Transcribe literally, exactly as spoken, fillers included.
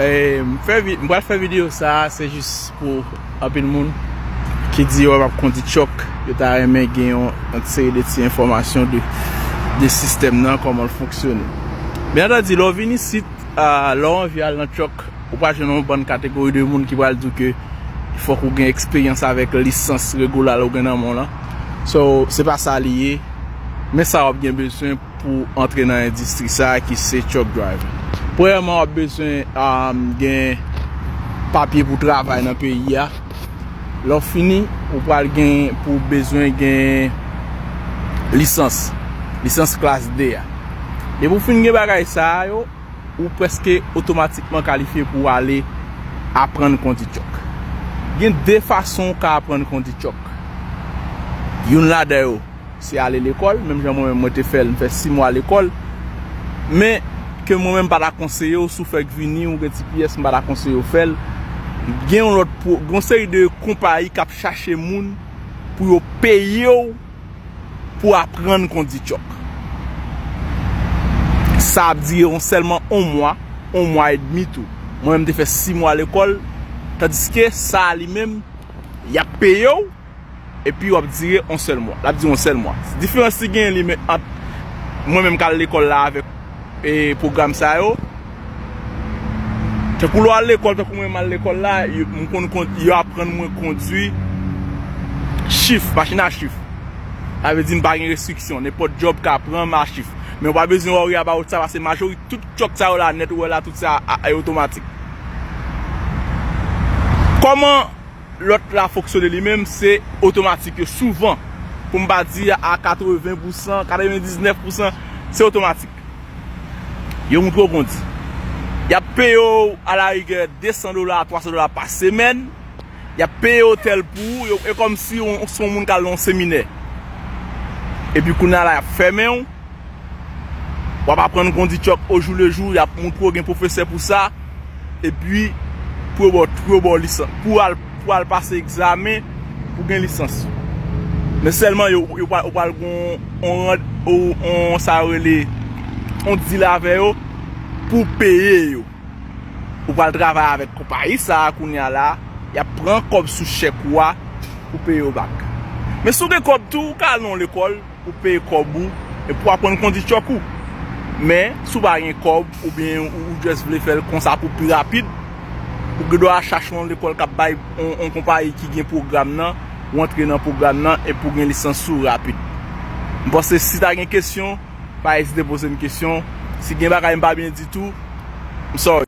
E, m fè vi- m pral fè videyo sa a, se jis pou anpil moun ki di yo ap kondi truck, yo ta renmen gen yon, yon seri de ti enfòmasyon de, de sistèm nan, kòman l fonksyone. Byen antandi, lè w vin isit, a, lè w anvi al nan truck, ou pral jwenn yon bann kategori de moun ki pral di w ke fòk ou gen eksperyans avèk lisans regola ou gen nan men w lan. So, se pa sa li ye. Men sa w ap gen bezwen pou antre nan endistri sa a ki se truck driving. Premyèman, w ap bezwen, um, gen papye pou travay nan peyi a. Lè w fini, ou pral gen pou bezwen gen lisans. Lisans klas de a. Depi w fin gen bagay sa a yo, ou prèske otomatikman kalifye pou w ale aprann kondi truck. Gen de fason w ka aprann kondi truck. Youn ladan yo, se ale lekòl, menm jan mwen menm mwen te fè l, m fè sis mwa lekòl. Men, ke mwen menm m pa ta konseye w, si w fèk vini, ou gen ti pyès, m pa ta konseye w fè l. Gen yon lòt pwo- gen yon seri de konpayi k ap chache moun pou yo peye w pou aprann kondi truck. Sa ap dire yon sèlman yon mwa, yon mwa edmi tou. Mwen menm te fè sis mwa lekòl, tandiske sa a li menm, y ap peye w, epi w ap dire yon sèl mwa. L ap dire yon sèl mwa. Diferans ki genyen li men ant mwen menm k al lekòl la avèk, e, pwogram sa yo, tankou lè w al lekòl, tankou mwen menm al lekòl la, yo, m konn kond- yo aprann mwen kondwi chif, machin a chif. Sa vle di m pa gen restriksyon, nenpòt djòb ka pran m a chif. Men w pa bezwen worry about sa, paske majorite tout truck sa yo la, nèt ou wè la, tout sa a, a, e otomatik. Kòman lòt la fonksyone li menm, se otomatik yo. Souvan, pou m pa di a katreven pousan, katrevendiznèf pousan, se otomatik. Yo moutre w kondi. Y ap peye w alarigè de san dola a twa san dola pa semèn. Y ap peye otèl pou ou. Yo, e kòmsi w se yon moun k al nan yon seminè. Epi kounye a la, y ap fèmen w. W ap aprann kondi truck o jou le jou, y ap moutre w gen pwofesè pou sa. Epi, pou yo ba w, pou yo ba w lisans. Pou w al, pou w al pase egzamen, pou gen lisans. Men sèlman, yo, yo pral, ou pral gen yon, yon rand, yon, yon, sa yo rele, yon deal avè yo, pou peye yo. Ou pral travay avèk konpayi sa a kounye a la, y ap pran kòb sou chèk ou a pou peye yo bak. Men si w gen kòb tou, ou ka al nan yon lekòl, ou peye kòb ou, epi w aprann kondi truck ou. Men, si w pa gen kòb, oubyen ou, ou just vle fè l konsa pou pi rapid, ou gen dwa chache yon lekòl k ap bay yon, yon konpayi ki gen pwogram nan, ou antre nan pwogram nan, epi w gen lisans ou rapid. M panse si ta gen kesyon, pa ezite poze m kesyon. Si gen bagay m pa byen di tou, m sorry.